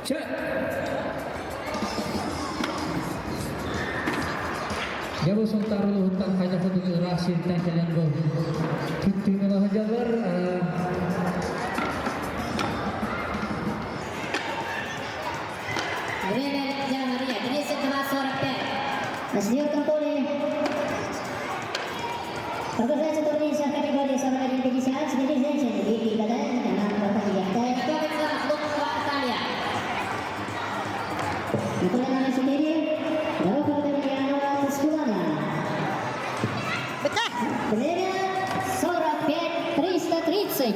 Чэ! Дьэ бу Сунтаар улууһуттан хайдах курдук ыраах сиртэн кэлэн бу кыттыыны ыла сылдьаллар. Время Диана Мария 32.45. На четвертом поле продолжается турнир в категории 41-50 среди женщин. Вики Гадаев, команда Патиевская. Готовится Хлопкова Наталья. На поле номер 4 Горохова Емельянова Тускулана. Время 45-330.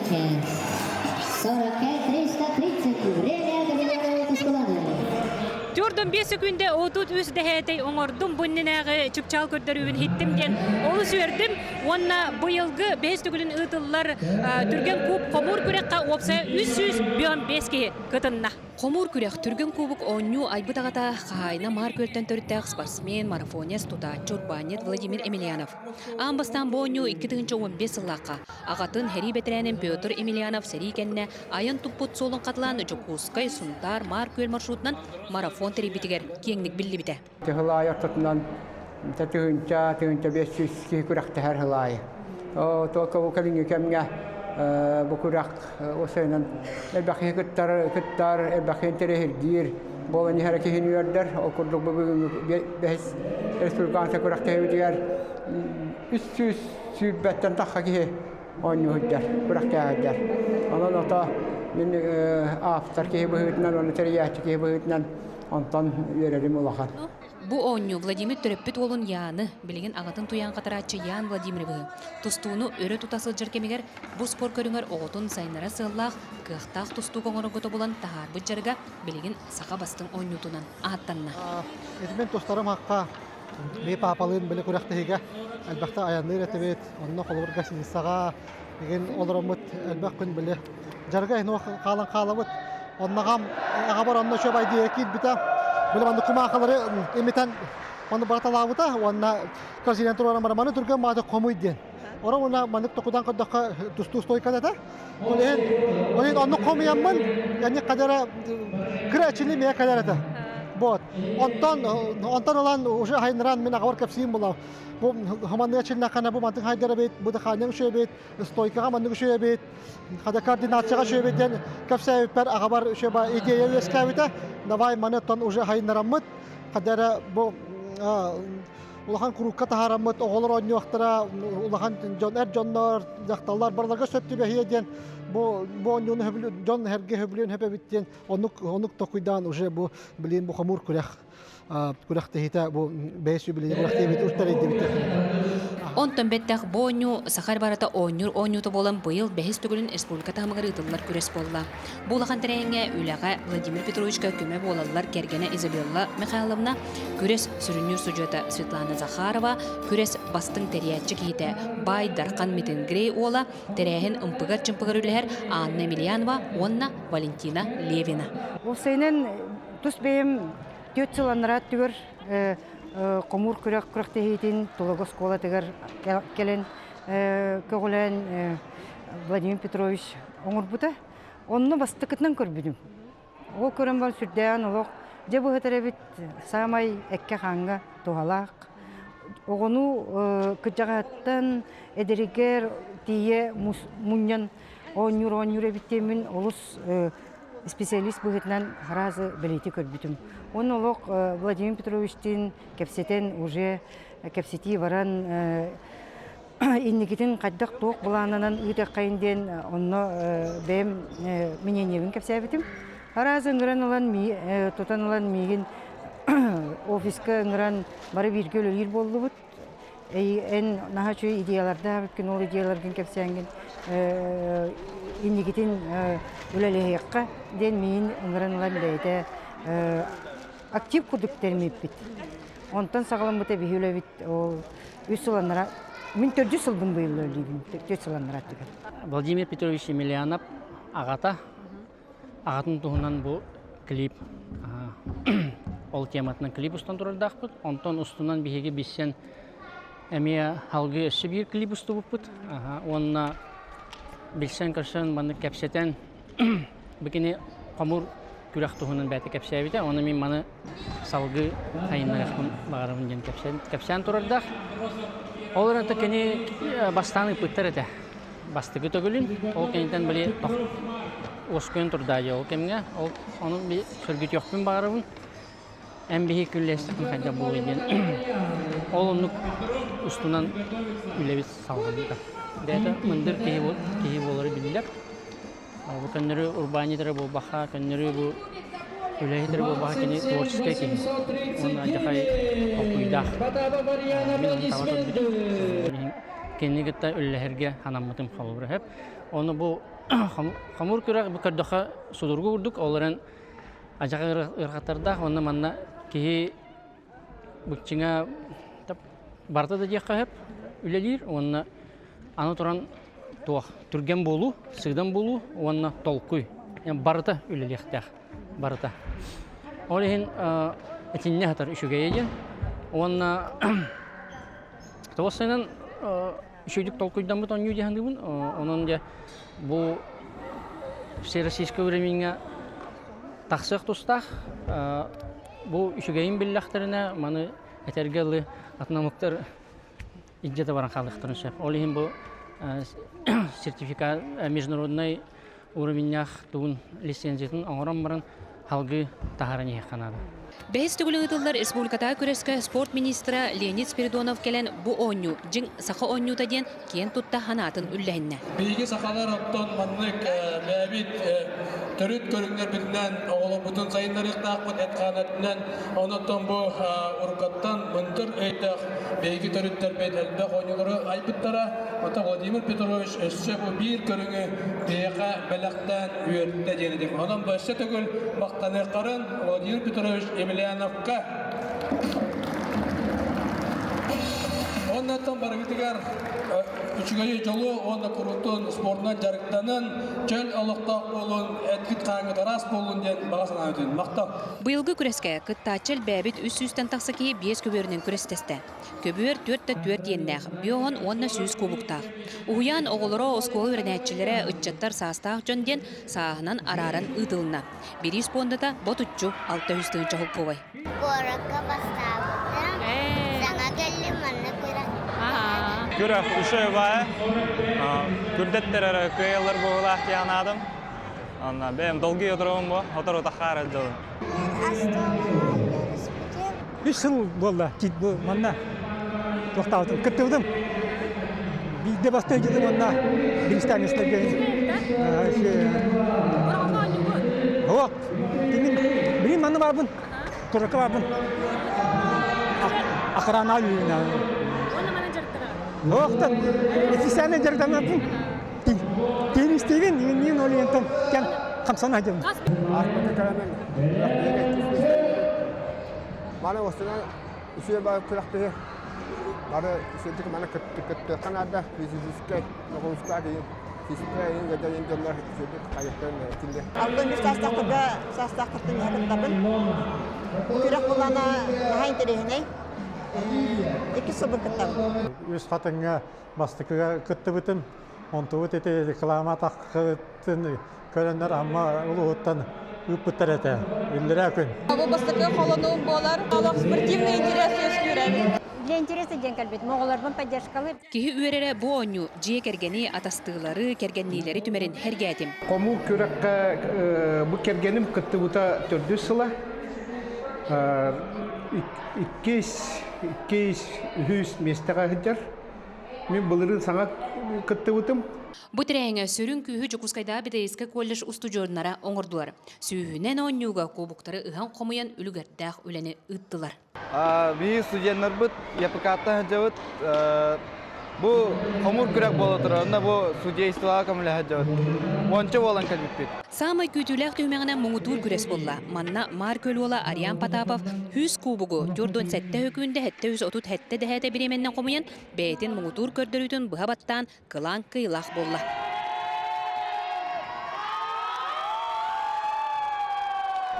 45-330. Время Емельянова Тускулана. Төрдөн 5 секүндэ 33 дэһээтэй оҥордум бу иннинээҕи чыпчаал көрдөрүүбүн иһиттим диэн олус үөрдүм уонна быйылгы бэһис төгүлүн ыытыллар түргэн куб хомуур күрэххэ уопсайа 305 киһи кытынна. Хомуур күрэх түргэн кубок оонньуу айбыт аҕата хаһаайына Маар Күөлтэн төрүттээх спортсмен, марафонец, тутааччы, урбаанньыт Владимир Емельянов. Аан бастаан бу оонньуу 2015 сыллаахха аҕатын сэрии бэтэрээнин Петр Емельянов сэрии кэннэ айан туппут суолун хатылаан Дьокуускай, Сунтаар, Маар Күөл маршрутунан марафон тэрийбитигэр киэҥник биллибитэ. Сыл аайы ортотунан тыһыынча, 1500 киһи күрэхтэһэр сыл аайы. Только бу кэлиҥҥи кэмҥэ бу күрэх осойунан элбэх киһи кыттар, кыттар, элбэх киһи интэриэһиргиир буолан иһэрэ киһини үөрдэр. Ол курдук бу бүгүҥҥү бэһис республиканскай күрэхтэһиибитигэр 300 сүүрбэттэн тахха киһи оонньуу сылдьар, күрэхтэһэ сылдьар. Онон ото мин автор киһи быһыытынан, уонна тэрийээччи киһи быһыытынан онтон үөрэрим улахан. Бу оонньуу Владимир төрөппүт уолун Яны, билигин аҕатын туйаан хатарааччы Ян Владимировиһы, тустууну өрө тута сылдьар кэмигэр бу спорт көрүҥэр оҕотун сайыннарар сыаллаах, кыахтаах тустуук оҥорорго тобулан таһаарбыт дьарыга билигин саха бастыҥ оонньуутунан ааттанна. Итинэн тустарым хахха бии паапалыын били күрэхтэһиигэ элбэхтэ айанныыр этибит. Онно холобур гостиницаҕа игин олороммут элбэх күн били дьарыга иһин хаалан хаалабыт. Онноҕам аҕабар онно үчүгэй идея киирбитэ. Били маннык кумаахылары имитэн ону бараталаабыта уонна корзинаны туруоран баран маны түргэн мааты хомуй диэн. Ора уонна маннык токудан көрдөххө тустуу стойката этэ. Ол иһин ол иһин оннук хомуйаммын янник кадара кыра эчили мия кэлэр этэ. Вот. Онтон онтон ылан уже хайныран мин аҕабар кэпсиим була. Бу хаманныга чиннахана бу мантык хайдара бит, бу дыхаанньаҥ үчүгэй бит, стойкаҕа маннык үчүгэй бит, хада координацияҕа үчүгэй бит диэн кэпсээбиппэр аҕабар үчүгэй идея үөскээбитэ. Давай маны оттон уже хайыннараммыт, хада эрэ бу улахан курукка таһаараммыт оҕолор оонньуохтара, улахан дьон, эр дьоннор, дьахталлар барыларга сөп түбэһиэ диэн бу бу оонньууну дьон эргэ сөбүлүөн сөп эбит диэн оннук оннук токуйдаан уже бу блин бу хомуур күрэх күрэхтэһиитэ бу бэйэ сүбэлиир күрэхтэһиибит уртарыйдыбыт. Онтон бэттэх бу оонньуу саха барыта оонньуур оонньуута буолан быйыл бэһис төгүлүн республика таһымыгар ыытыллар күрэс буолла. Бу улахан тэрээһиҥҥэ үлэҕэ Владимир Петровичка көмө буолаллар кэргэнэ Изабелла Михайловна, күрэс сүрүннүүр судьуйата Светлана Захарова, күрэс бастыҥ тэрийээччи киһитэ Баай Дархан Митингрей уола, тэрээһин ымпыгар-чымпыгар үлэһэр Анна Емельянова уонна Валентина Левина. Уопсайынан тус бэйэм түөрт сыл анараа өттүгэр хомуур күрэх күрэхтэһиитин Тулагы оскуолатыгар кэлэн көҕүлээн Владимир Петрович оҥорбута. Онно бастакытынан көрбүтүм. Ол көрөн баран сүрдээҕин олох дьэ быһытар эбит саамай эккэ-хааҥҥа туһалаах. Оҕону кырдьаҕаһыттан эдэригэр тиийэ мунньан оонньуур оонньуур эбит диэммин олус специалист быһыытынан сразу бэлиэтии көрбүтүм. Уонна олох Владимир Петровичтыын кэпсэтэн уже кэпсэтии баран инникитин хайдах туох былаанынан ыытыаххайын диэн онно бэйэм мнениебин кэпсээбитим. Араас ыҥыран ылан тутан ылан миигин офиска ыҥыран бары бииргэ үлэлиир буоллубут. Эн наһаа үчүгэй идеялардаах эбиккин, ол идеяларгын кэпсээҥҥин инникитин үлэлэһиэххэ диэн миигин ыҥыран ылан бэйэтэ актив курдук тэрмиппит. Онтон саҕаламмыта биһи үлэбит ол үс сыл аннара мин төрдүс сылбын быйыл үлэлиибин төрт сыл аннара өттүгэр. Владимир Петрович Емельянов аҕата аҕатын туһунан бу клип ол тематынан клип устан турардаахпыт. Онтон устунан биһиги билсэн эмиэ салгыы өссө биир клип устубуппут. Уонна билсэн көрсөн маннык кэпсэтэн бу кини хомуур күрэх туһунан бэйэтэ кэпсээбитэ. Оны мин маны салгыы сайыннарыахпын баҕарабын диэн кэпсээн турардаах. Ол эрэн кини бастаан ыыппыттар этэ. Бастакы төгүлүн ол кэнниттэн били уоскуйан турдаа дии ол кэмҥэ. Ол ону сөргүтүөхпүн баҕарабын. Эн биһи күллэстэхпин хайдах буолуой диэн ол оннук устунан үлэбит салҕанна. Бэйэтэ мындыр киһи, киһи буолара биллэр. Бу көннөрү урбаанньыт эрэ буолбакка, көннөрү бу үлэһит эрэ буолбакка кини творческай киһи. Уонна алдьархай толкуйдаах. Мин ону таба көрбүтүм. Кинини кытта үлэлэһэргэ анаммытым холобура сөп. Ону бу хомуур күрэх бу көрдөххө судургу курдук, ол эрэн Адьаҕа ыарахаттардаах уонна манна киһи быччыҥа барыта да диэххэ сөп үлэлиир уонна аны туран туох түргэн буолуу, сыыдам буолуу уонна толкуй барыта үлэлиэхтээх барыта. Ол иһин итиннэ сытар үчүгэйэ диэн уонна тоҕус үчүгэйдик толкуйдаммыт оонньуу дии саныыбын. Онон дьэ бу всероссийскай уровеньҥа тахсыах тустаах. Бу үчүгэйин биллэхтэринэ маны этэргэ дылы атын омуктар илдьэ да баран хаалыахтарын сөп. Ол иһин бу сертификат международнай уровенньаах тугун лицензиятын оҥорон баран салгыы таһааран иһиэххэ наада. Бэһис төгүл ыытыллар республикатааҕы күрэскэ спорт министра Леонид Спиридонов кэлэн бу оонньуу дьиҥ саха оонньуута диэн киэн тутта санаатын үллэһиннэ. Биһиги сахалар оттон маннык бэйэбит төрүт көрүҥнэрбитинэн оҕолорбутун сайыннарыахтаахпыт эт-хаан өттүнэн. Онон бу уруккаттан мындыр өйдөөх биһиги төрүттэрбит элбэх оонньуулары айбыттара. Оттон Владимир Петрович өссө бу биир көрүҥү биһиэхэ бэлэхтээн үөртэ диэн этих. Онон бу өссө төгүл махтаныахтарын Владимир Петрович Емельяновка. Оннуттан барыгытыгар үчүгэйи дьолу уонна куруутун спордунан дьарыктанын, чөл олохтоох буолун, эткит хааҥҥыт араас буоллун диэн баҕа санаа өтүн. Махтал! Быйылгы күрэскэ кыттааччы элбээбит 300-тэн тахса киһи биэс көбүөрүнэн күрэстэстэ. Көбүөр түөрт да түөрт иэннээх, биоһон уонна 100 кубуктаах. Уһуйаан оҕолоро, оскуола үөрэнээччилэрэ, ыччаттар саастаах дьон диэн сааһынан арааран ыытылынна. Бириис пуондата ботуччу 600 тыһыынча холкуобай. Куоракка бастаабытым. Саҥа кэллим манна күрэх. Күрэх үчүгэй баайа. Күрдэттэр эрэ кыайаллар буоллаах диэн анаадым. Онно бэйэм долгуйа отыробун бу, отору тахаар дьолу. Мен остуолаҕа үөрүспүтүм. Үс сыл буолла бу манна туохтаабытым кыттыбытым. Биирдэ бастыыр дьылым уонна биристаанньыстарга Суох. Билин манна барбын, куракка барбын. Охрана үүнэ. Суохтан официально дьарыктанабын. Теннистиибин, иин олиентан кэн хамсана сылдьабын. Маны устунан үчүгэй баар күрэхтэһи бары үчүгэйдик маны кыттыахха наада физическэй ноҕуруска диин физическэй иин дьоннор үчүгэйдик хайыттан кинилэр. Алтын саастаахтарга саастаахтартан иһэ кыттабын. Күрэх булана наһаа интэриэһинэй. Иккис сылбын кыттабын. Үс хатыҥҥа бастакыга кыттыбытым. Онтубут ити реклама таххытын көрөннөр Амма улууһуттан ыыппыттар этэ. Иллэрээ күн. Бу бастакы холонуум буолар. Олох спортивный интерес үөскүүр Для интереса диэн кэлбитим. Оҕолорбун поддержкалыыр. Киһи үөрэрэ бу оонньуу дьиэ кэргэни, атастыылары, кэргэнниилэри түмэрин сэргээтим. Хомуур күрэххэ бу кэргэним кыттыбыта төрдүс сыла. Иккис, иккис, үһүс миэстэҕэ сылдьар. Мин былырыын саҥа кыттыбытым. Бу тэрээһиҥҥэ сүрүн күүһү Дьокуускайдааҕы педагогическай колледж устудьуоннара оҥордулар. Сүүһүнэн оонньууга кубоктары ыһан-хомуйан үлүгэрдээх үлэни ыыттылар. Биһиги студеннарбыт ЯПК-ттан сылдьабыт. Бу хомуур күрэх буола турар. Онно бу судействоҕа көмөлөһө сылдьабыт. Уонча буолан кэлбиппит. Саамай күүтүүлээх түһүмэҕинэн муҥутуур күрэс буолла. Манна Маар Күөл уола Ариан Потапов 100 кубогу 47 өкүүндэ 737 дэһээтэ бириэмэннэн хомуйан, бэйэтин муҥутуур көрдөрүүтүн быһа баттаан кылаан кыйылаах буолла.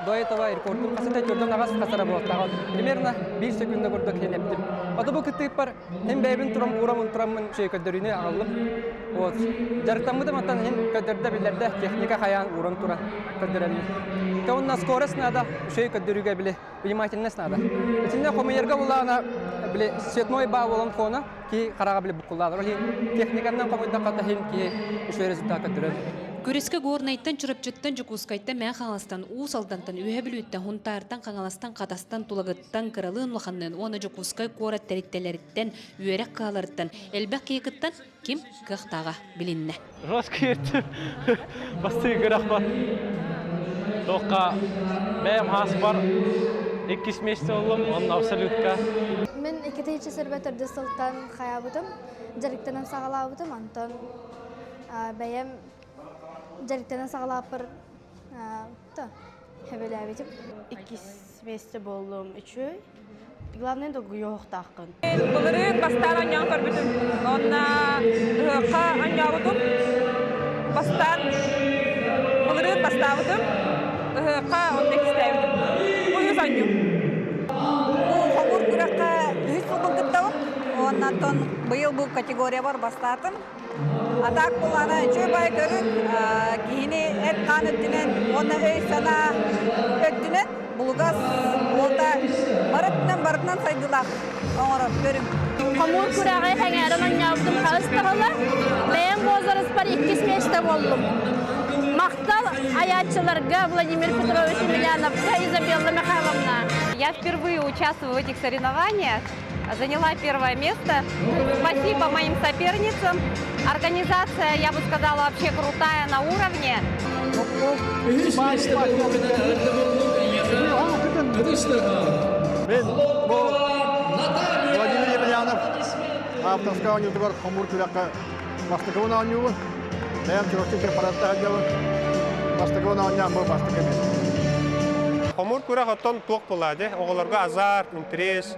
До этого рекордум хасата төрдөн аҕас хасара буолтаҕа. Примерно 1 секунда курдук хенептим. Ото бу кыттыыппар хин бэйбин турам уурам тураммын шей көрдөрүүнү аҕаллым. Вот. Дьарыктаммытым оттон хин көрдөрдө биллэрдэ техника хайаан ууран туран көрдөрөммүн. Те онно скорость надо, шей көрдөрүүгэ били внимательность надо. Итиннэ хомуйарга булаана били цветной баа болон фона ки хараҕа били буккуллаалар. Ол иһин техниканнан хомуйдахха таһин киһи үчүгэй результат көрдөрөр. Күрэскэ Горнайтан, Чурапчыттан, Дьокуускайтан, Мэҥэ Хаҥаластан, Уус Алдантан, Үөһэ Бүлүүттэн, Хунтаартан, Хаҥаластан, Хатастан, Тулагыттан, Кыралыын Улаханныын уонна Дьокуускай куорат тэрилтэлэриттэн, үөрэх кыһаларыттан элбэх киһи кыттан, ким кыахтааҕа билиннэ. Жестко ертіп бастыы күрэх бар. Тоққа бэйэм хаас бар. Иккис месте боллум, онно абсолютка. Мен икки сырба төрдүс сылтан хаябытым, дьарыктанан саҕалаабытым, онтон бэйэм дьарыктанан саҕалааппар та хэбэлээбитим. Иккис месте боллум үчүгэй. Главное долгуйуохтааххын. Былырыын бастаан онньоон көрбүтүм. Онно ыһыахха онньообутум. Бастаан былырыын бастаабытым. Ыһыахха онно иккистээбитим. Уйус онньуу. Бу хомуур күрэххэ үһүс сылбын кыттабын. Уоннан быйыл бу категориябар бастаатым. А так булана үчүгэй бай көрүҥ киһини эт-хаан өттүнэн уонна өй-санаа өттүнэн булугас уолта бары өттүнэн барытынан сайдыылаах оҥорор көрүҥ. Хомуур күрэҕи сэҥээрэн оонньообутум хаһыс да Бэйэм возрастпар иккис миэстэ буоллум. Махтал айааччыларга Владимир Петрович Емельяновка, Изабелла Михайловна. Я впервые участвую в этих соревнованиях заняла первое место. Спасибо моим соперницам. Организация, я бы сказала, вообще крутая на уровне. Мен бу Владимир Емельянов авторскай оонньуутугар хомуур күрэххэ бастакыбын оонньуубун. Бэйэм чурапчы препараттаах дьабын. Бастакыбын оонньоон бу бастакы миэстэ. Хомуур күрэх оттон туох буолаа дии? Оҕолорго азарт, интерес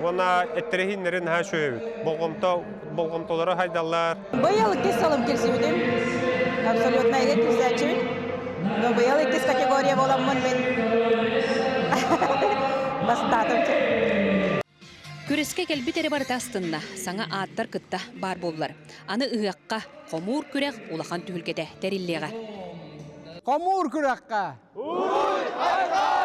уонна эттэрэһииннэри наһаа үчүгэй эбит. Болҕомто, болҕомтолоро хайдаллар. Быйыл иккис сылым кирсибитим. Абсолютно иһит кирсээччибин. Но быйыл иккис категория буоламмын мин бастаатым. Күрэскэ кэлбит эрэ барыта астынна, саҥа ааттар кытта баар буоллар. Аны ыһыахха хомуур күрэх улахан түһүлгэтэ тэриллиэҕэ. Хомуур күрэххэ! Уруй-айхал!